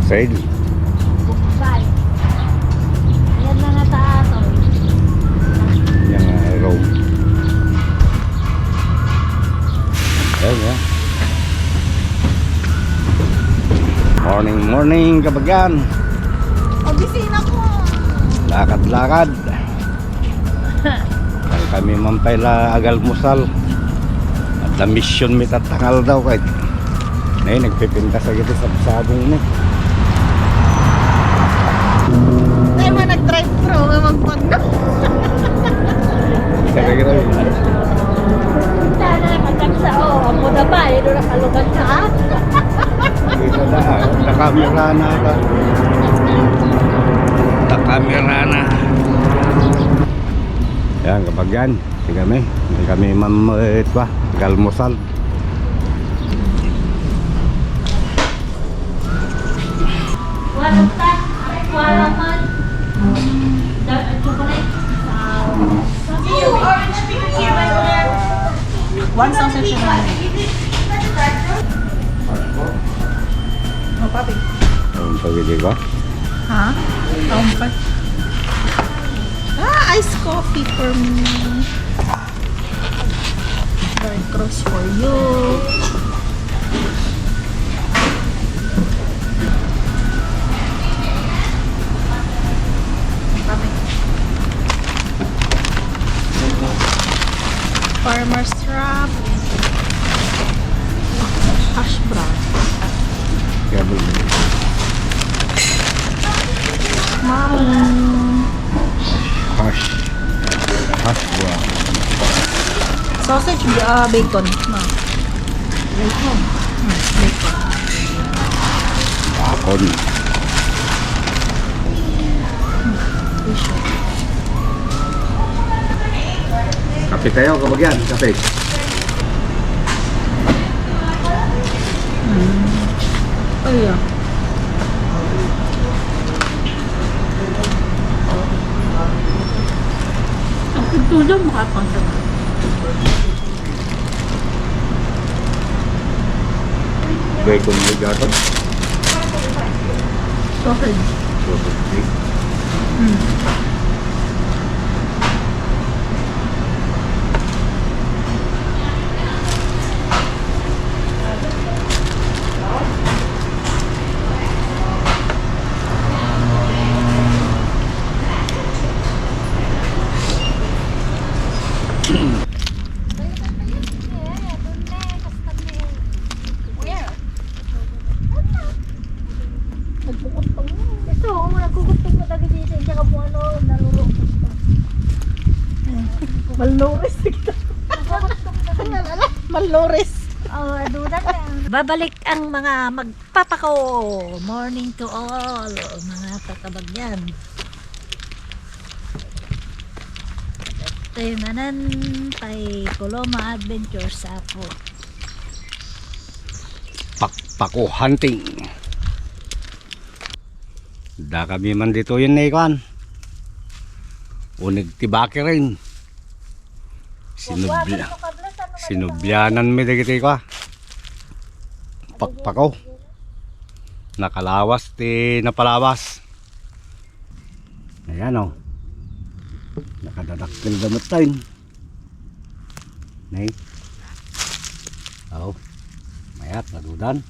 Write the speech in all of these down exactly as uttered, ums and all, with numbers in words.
Sale. Goodbye. Ayan na nataas, oh. Yan nga, road. Ayan, oh. Morning, morning, kabagyan. Opisina ko. Lakad-lakad. Kami man pay la agalmusal. Adda mission mi tatta nga aldaw kay. Nay, nagpipintas dagiti sabsabong ni. Tayo man nag-drive-thru nga magpagno. Sabi ko, Tana, matagsa, oh. Amo na ba, eh, doon nakalugan ka, ha? Dito na, ah. Nakamera na ata. Nakamera na. Yan, kabagyan. Di kami. Di kami mamit ba? Galmusal. Walang ta-, walang man. Dark chocolate. One sausage na lang. Oh, papi. Ang pagkikita ko? Ha? Ang pa-, ah, iced coffee for me. Dark roast for you. Farmer's wrap. Hash brown. Kaya ba yun? Mami. Hash. Hash brown. Sausage, ah, bacon. Ma. Bacon. Hmm, bacon. Bacon. Fish. Kape tayo, kabagyan. Kape. Mm. Ay, ah. Ang pinto dyan, makapangsa. Bacon mo gato? Sausage. Sausage. Mm. Ito, oh, nagkukuntong mo dagiti dito, hindi ka mo ano, nalulukot pa. Malnourished kita. Nagkukuntong na. Ano, ala? Malnourished. Oh, adunan na. Babalik ang mga magpapako. Morning to all, mga kakabagyan. Ito'y manan pay Coloma Adventure sa Apo. Pakpako hunting. Da kami man ditoyen ni kuan. Uneg ti bakiren. Sinubli-, sinublianan mi dagiti kua. Pakpako. Nakalawas ti napalawas. Ayan, oh. Nakadadakkel da met tayo. Nay. Oh. Mayat, nadudan.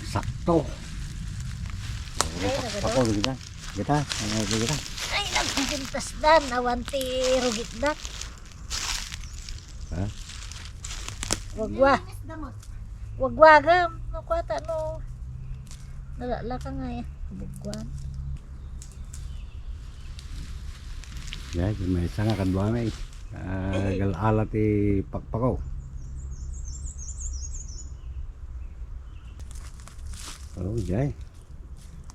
Sakto. Ay, nagado. Pakpako, kita. Kita, ano, kita. Ay, nagpintas dan, awan ti rugit dan. Ha? Wagwa. Wagwagam. No, kwata, no. Nalalaka nga, eh. Kabugwan. Jay, maysa nga kadua na, eh. Ah, gal-ala ti pakpako. Oh, jay.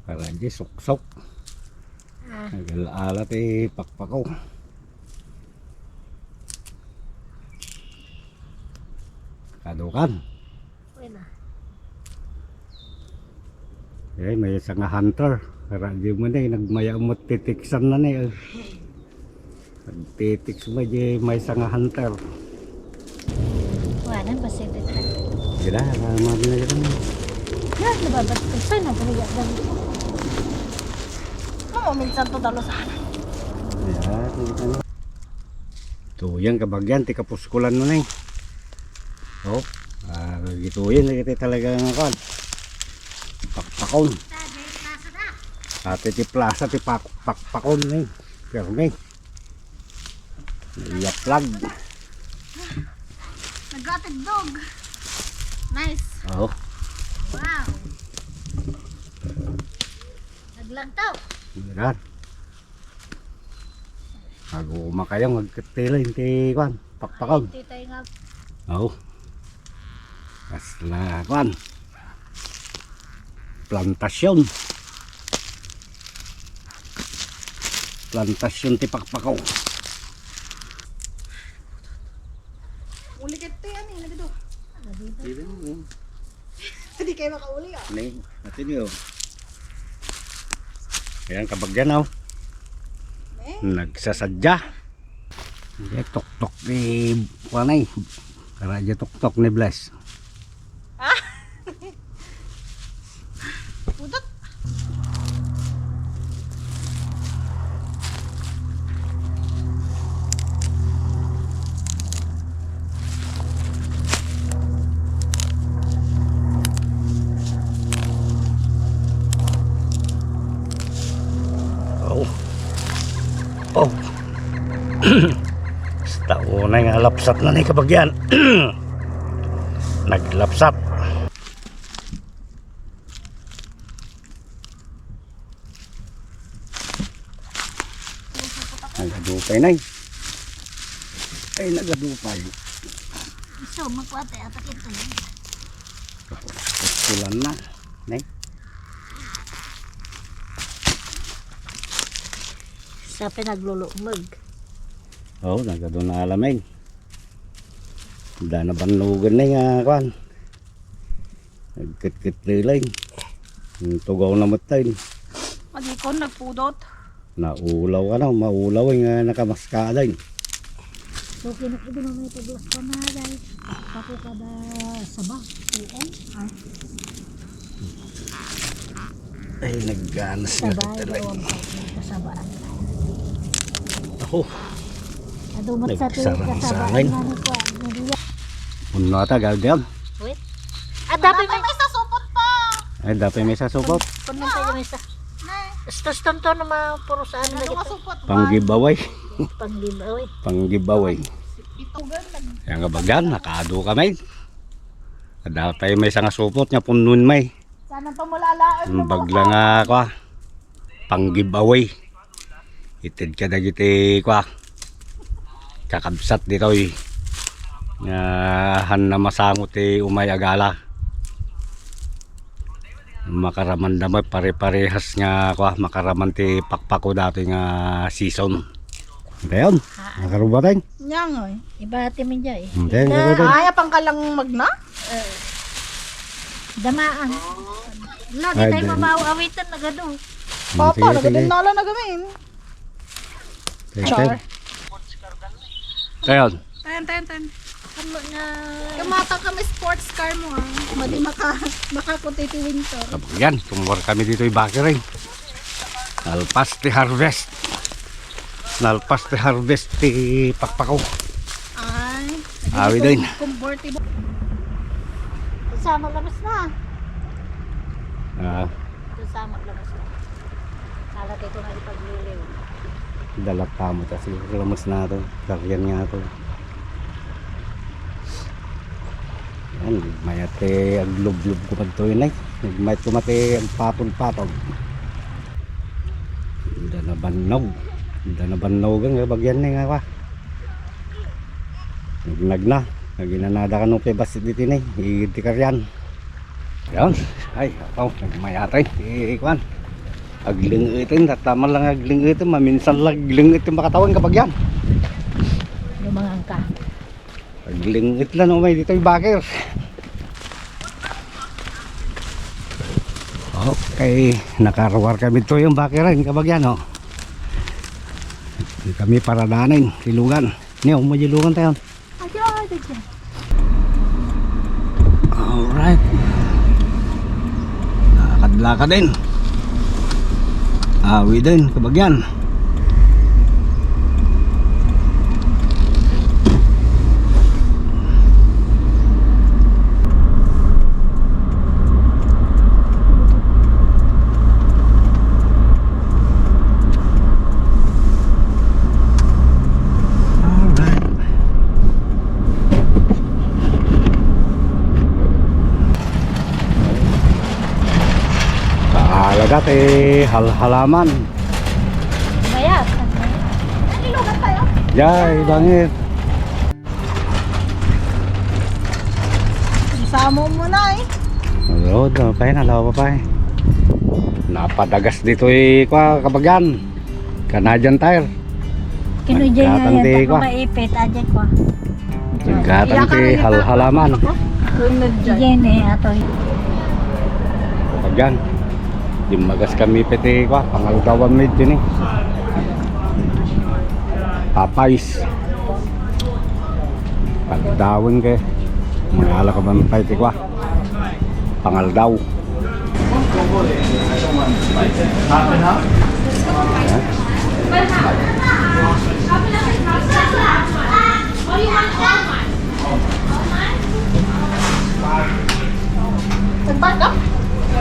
Para di suksok. Ah. Gal-ala ti pakpako. Kadukan. Uy na. Eh, maysa nga hunter. Para di mo na, eh, nagmaya mo titiksan na ni, eh. Nagtitiks mo, di maysa nga hunter. Wala, pasilip na. Gila, mami na gila. Ah, Nababat ko sa nagriya dali. Mamo, minsan to dalusan. Ayan, ano. Ito yan, kabagyan, ti kapuskulan mo na eh. Oh, ah, ito yan, ito talaga nga kan. Pakpakon. Ate ti plaza, ti pak-, pakpakon eh. Pirmi. Iya flag. Nagkatidog. Nice. Oh. Wow. Naglagtaw. Yan. Aguma kayo, magkatila, hindi kwan. Pakpakon. Ay, titay nga. Oh. Kasla, kwan. Plantasyon. Plantasyon ti pakpako. Uli ka ito yan eh, nagado. Dili mo. Hindi kayo makauli ah. Ni, atin niyo. Ayan, kabagyan oh. Eh? Nagsasadya. Hindi, tuktok ni, kuwan ay. Karadya tuktok ni Bless. Ah? Pudot. Oh. Oh. Basta unay nga lapsat na ni kabagyan. Naglapsat. Nagadupay, nay. Ay, nagadupay. So, magkuha tayo, atak ito. Tapos, ulan na, nay. Sa pinaglulumag. Oo, nagado na alamay. Dana bannugan na nga, kwan. Nagkitkitlilay. Yung tugaw na matay. Magikon, nagpudot. Naulaw ka na, maulaw nga nakamaskaday. So, kinu-, ito na may paglas pa na, guys. Paku ka ba saba? Oo. Ay. Ay, nagganas nga Sabay, talaga. Dalawang pa, may kasabaan. Ako. Adumat sa tuwing kasabaan Nagsarang-sarang. Nga ni Kuan, ni Ria. Puno ata, gawin diyan. Wait. Ah, dapat may may sasupot pa. Ay, dapat may sasupot. Puno pa yung isa. Nay. Estos tanto na mga puro saan na Ano dito. Masupot? Pang giveaway. Pang giveaway. Pang giveaway. Ito gan. Yan nga bagan, nakaado kami. Dapat may isang supot nga punuan may. Sana pamulalaen Ang mo bagla ko. Nga, kwa, pang giveaway. Ited ka dagiti, kwa, kakabsat ditoy. Nga, han na masango ti umay agala. Makaramanda mo, pare-parehas nga, kwa, makaraman ti pakpako dati nga season. Dayon, nakarubaten. Nyangoy. Ibati mi dya eh. Hmm, kaya Ita- nga Ay, apang ka lang magna? Damaan. Lagi Ay, tayo then. Mabaw awitan na gado. Hmm, Papa, sige, sige. Nagadinnala na gamin. Sige, Char. Sige. Tayon. Tayan, tayan, tayan. Ano na? Kamata kami sports car mo ah. Madi maka, makakuti ti winter. Yan, tumor kami dito yung bakir eh. Nalpas ti harvest. Nalpas ti harvest ti pakpako. Ay. Awi din. Convertible. Sama labas na. Ah. Ito sama labas na. Nalagay ko na ipagliliw. Dalat tamo ta siguro lamas na to. Sakyan nga to. Yan, mayat ti aglublob ko padto yun eh. Mayat ko mati agpatol-patol. Ida na bannog. Ida na bannogan nga bagyan ni nga kwa. Nagnag na. Naginanada ka no pe basit diti ni. Igid ti karyan. Yan. Ay, ako, nagmayatay. Ti kuan. Aglingitin, tatama lang aglingitin, maminsan lang aglingitin makatawan kapag yan. Lumangan ka. Aglingit lang umay dito yung bakir. Okay, nakaruwar kami to yung bakiran, kabagyan, oh. Di kami paradanin, silugan. Niyo, mo silugan tayo. Ayo, ayo, ayo. Alright. Laka din. Awi din, kabagyan. Alright. Kaalaga ti halhalaman. Mayat. Nanilugan tayo. Jay, bangir. Isamo mo na eh. Load, oh, pa yun, alaw pa pa eh. Napadagas dito eh, kwa, kabagyan. Canadian Tire. Kino dyan nga Nagkatang yan, di tako kwa. Maipit, aja kwa. Nagkatang ti halhalaman. Diyan eh, ato. Pagyan. Dimagas kami piti kwa, pangaldawan mi dyan eh. Popeyes. Pagdawan kay. Mangala ka man pa iti kwa. Pangaldaw.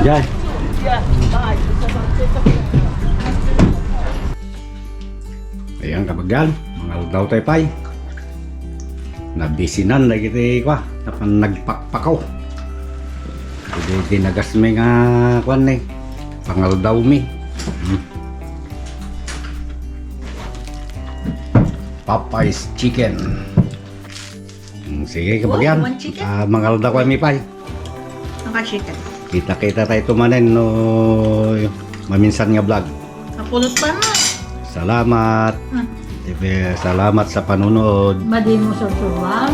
Diyan. Ayan, kabagyan, mangaldaw tayo pay. Nabisinan dagiti kwa, napan nagpakpakaw. Idi dinagas mi nga kwan ni, pangaldaw mi. Hmm. Popeyes chicken. Hmm, sige, kabagyan. One chicken. Ah, mangaldaw kami pay. Naka-chicken. Kita-kita tayo tumanen no maminsan nga vlog. Napulot pa na. Salamat. Hmm. Salamat sa panonood. Madi mo sursuruan.